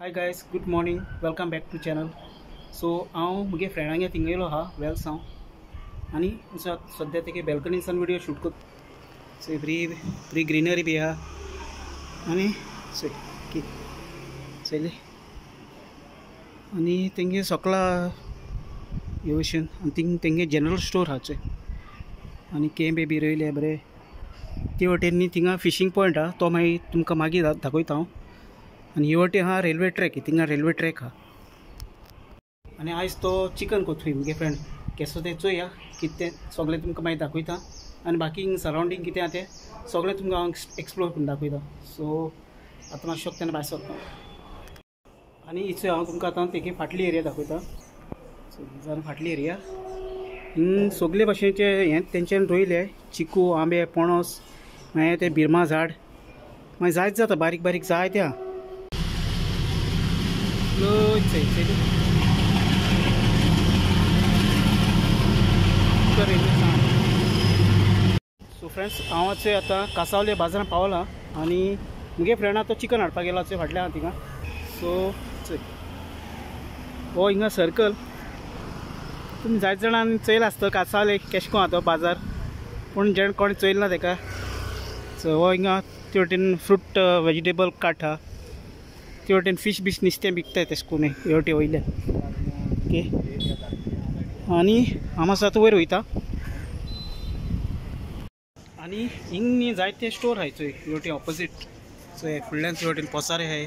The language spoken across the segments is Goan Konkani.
Hi guys, good morning, welcome back to channel. So हांव म्हगे फ्रेंडांगे थिंगा येयलो आहा वेल्स हांव आनी सद्या तेगे बेल्कनीसान व्हिडियो शूट करता. सो बरी बरी ग्रिनरी बी आहा आनी चोय की चोयली आनी तेंगे सकला हे भशेन आनी थिंग तेंगे जनरल स्टोर आहा चोय आनी केंबे बी रोयले बरे. ते वटेन न्ही थिंगा फिशींग पॉयंट आहा तो मागीर तुमकां मागीर दाखयता हांव. आनी ही वटेन आहा रेल्वे ट्रॅक, थिंगा रेल्वे ट्रॅक आहा. आनी आयज तो चिकन कोथूय मुगे फ्रेंड केसो तें चोया कितें तें सगळें तुमकां मागीर दाखयता आनी बाकी सरावंडींग कितें आहा तें सगळें तुमकां हांव एक्सप्लोर करून दाखयता. सो आतां मातशें तेन्ना भायर सरता आनी इचोय हांव तुमकां आतां तेगे फाटली एरिया दाखयता. सो ही फाटली एरिया हिंग सगळे भाशेचे हें तेंच्यान रोयले चिकू, आंबे, पणस, मागीर ते बिरमा झाड, मागीर जायत जाता बारीक बारीक जायते आहा. सो फ्रेंड्स, हांव चोय आतां कासावले बाजारान पावला आनी मुगे फ्रेंडा तो चिकन हाडपाक गेला चोय फाटल्या थिंगा. सो चोय हो हिंगा सर्कल तुमी जायते जाणांनी चोयला आसता कासावले केशें आहा तो बाजार, पूण जेण कोणें चोयल ना तेका. सो हो हिंगा ते वटेन फ्रूट वेजिटेबल कार्ट आहा, ते वटेन फिश बीश नुस्तें विकताय तेशें करून हे वटेन वयल्यान. ओके, आनी हांव मातसो आतां वयर वयता आनी हिंग न्ही जायते स्टोर आहाय चोय हे वटेन ऑपोजीट. चोय फुडल्यान ते वटेन पसारे आहाय,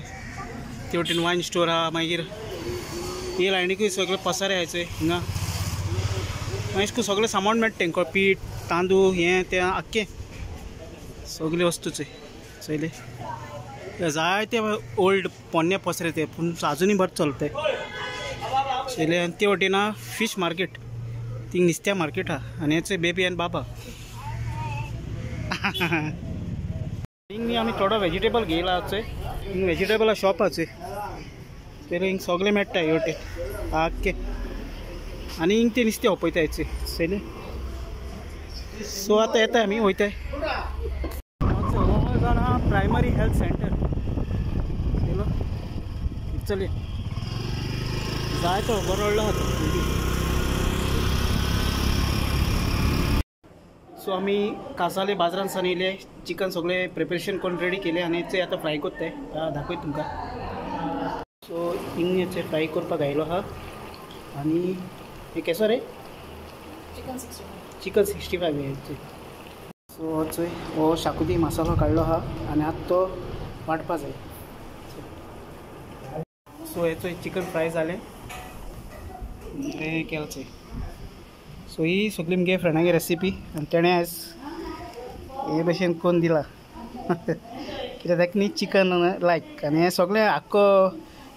ते वटेन वायन स्टोर आहा, मागीर हे लायनीकूय सगळे पसारे आहाय चोय हिंगा. मागीर सगळें सामान मेळटा तेंकां, पीठ, तांदूळ, हें तें आख्खें सगळे वस्तू चोय चोयले. जायते ओल्ड पोन्ने पसरे ते पूण आजुनूय बरें चलता चोयले. आनी ते वटेन फिश मार्केट, थिंग नुस्त्या मार्केट आहा आनी हें बेबी आनी बाबा. हिंग न्ही आमी थोडो वेजिटेबल घेयला चोय, हिंग वेजिटेबला शॉप आहा चोय चोयले. हिंग सगळें मेळटा हे वटेन आख्खें आनी हिंग ते नुस्तें ओपयताय चोय चोयले. सो आतां येता आमी वयताय. प्रायमरी हेल्थ सेंटर चलो चल जाय तो बरो व्हडलो आहा. सो आमी कासावले बाजारान सान येयले, चिकन सगळें प्रिपरेशन करून रेडी केलें आनी चोय आतां फ्राय करताय दाखयता तुमकां. सो हिंग फ्राय करपाक घायलो आहा आनी हें केसो रे चिकन 65 हें. सो चोय हो शाकुती मसालो काडलो आहा आनी आतां तो वांटपा जाय. सो हे चोय चिकन फ्राय जालें बरें केलां चोय. सो ही सगळी मुगे फ्रेंडागे रेसिपी आनी तेणें आयज हे भशेन करून दिला कित्याक ताका न्ही चिकन लायक आनी हें सगळें आख्खो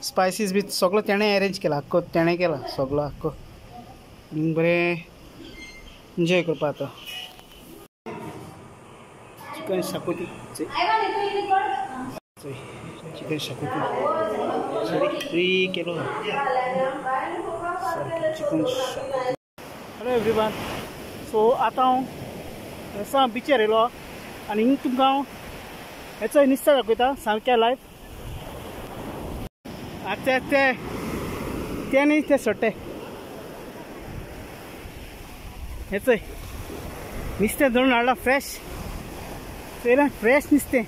स्पायसीस बी सगळो तेणें अरेंज केला, आख्खो तेणें केला सगळो आख्खो. बरें एन्जॉय करपा आतां चिकन शाकुती. चिकन शाकुती फ्री केलो चिकन शाकुती. Hello everyone, सो आतां हांव वेळसांव बिचेर येयलो आनी हिंग तुमकां हांव हेचो नुस्तें दाखयता सामकें लायव. आतां ते ते न्ही ते सोडटे हें चोय नुस्तें धरून हाडलां फ्रेश, चोयलां फ्रेश नुस्तें.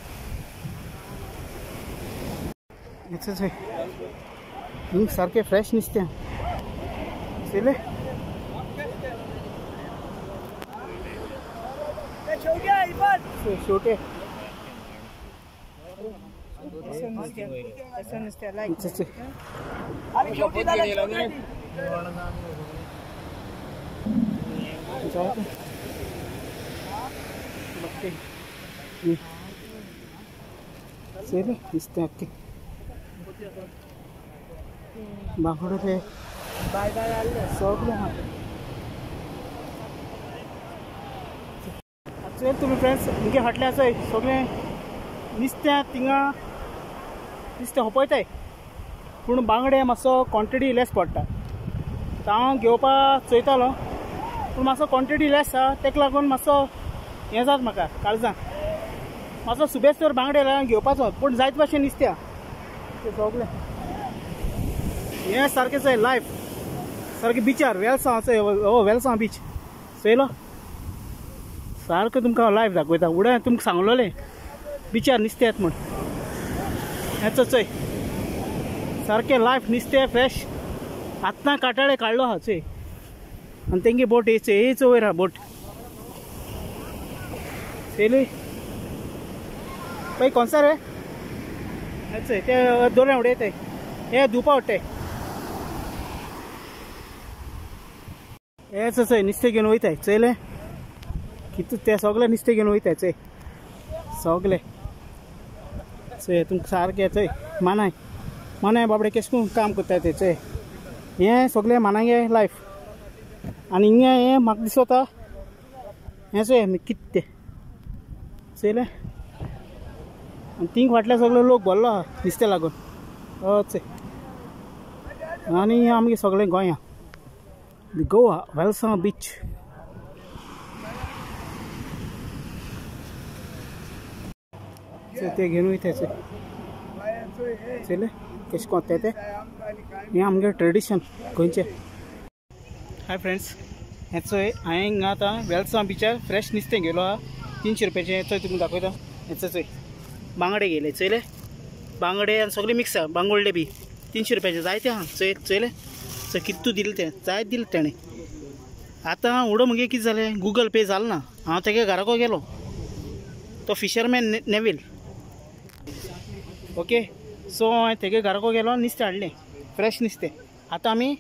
हें चोय हिंग सारकें फ्रेश नुस्तें चोयलें. शेवटे नुस्तें आख्खें बांगडो ते सगळें आहा. चोय तुमी फ्रेंड्स मुगे फाटल्यान चोय सगळें नुस्तें थिंगा नुस्तें होपयताय पूण बांगडे मातसो क्वॉन्टिटी लेस पडटा. हांव घेवपाक चोयतालो पूण मातसो क्वॉन्टिटी लेस आहा तेका लागून मातसो हें जाता म्हाका काळजान मातसो सुबेज तर बांगडे घेवपाचो पूण जायते भाशेन नुस्तें आहा ते सगळें. हें सारकें चोय लायफ सारकें बिचार वेलसांव चोय, हो वेलसांव बीच चोयलो सारकें तुमकां लायफ दाखयता. उडा तुमकां सांगलोलें बिचार नुस्तें येता म्हूण. हें चोय सारकें लायफ नुस्तें फ्रेश. आतां काटाळे काडलो आहा चोय. आनी तेंगे बोट येच वयर आहा बोट चोयली पळय कोणसा रे. चोय ते दोऱ्या उडयताय हे धुवपा वाडटाय. हें चोय नुस्तें घेवन वयताय चोयलें कितू ते सगळे नुस्तें घेवन वयताय चोय सगळे. चोय तुमकां सारकें चोय मानाय मानाय बाबडे केश करून काम करताय ते चोय. हें सगळें मानांगे लायफ. आनी हिंगा हें म्हाका दिसता हें चोय कितें तें चोयलें. आनी थिंग फाटल्या सगळे लोक भरलो आहा नुस्तें लागून चोय. आनी आमगे सगळें गोंया गोवा वेलसांव बीच. ते घेवन वयता चोय चोयलें कशें कोत्ता ते. हें आमगे ट्रेडिशन गोंयचें. हाय फ्रेंड्स, हें चोय हांवें हिंगा आतां वेलसांव बिचार फ्रेश नुस्तें घेयलो आहा 300 रुपयाचें. हें चोय तुमकां दाखयता. हें चोय बांगडे घेयले चोयले, बांगडे आनी सगळे मिक्स आहा, बांगुल्ले बी 300 रुपयाचे जायते आहा. चोय चोयले चोय कितू दिलें तें, जायत दिलें तेणें. आतां उडो मुगे कितें जालें, गुगल पे जालें ना. हांव तेगे घराको गेलो, तो फिशरमॅन नेवील. ओके, सो हांवें तेगे घराको गेलो, नुस्तें हाडलें फ्रेश नुस्तें. आतां आमी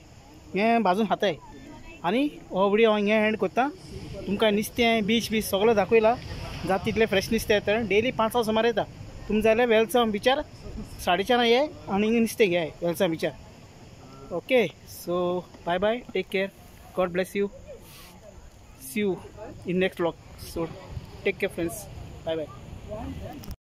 हें भाजून खाताय. आनी हो व्हिडियो हांव हें एंड करता. तुमकां नुस्तें बीच बी सगळें दाखयलां, जाता तितलें फ्रेश नुस्तें येता. डेली 5 सुमार येता. तुमकां जाल्यार वेलसांव बिचार 4:30 ये आनी नुस्तें घेयाय वेलसांव बिचार. Okay, so bye bye, take care, God bless you, see you in next vlog. So take care friends, bye bye.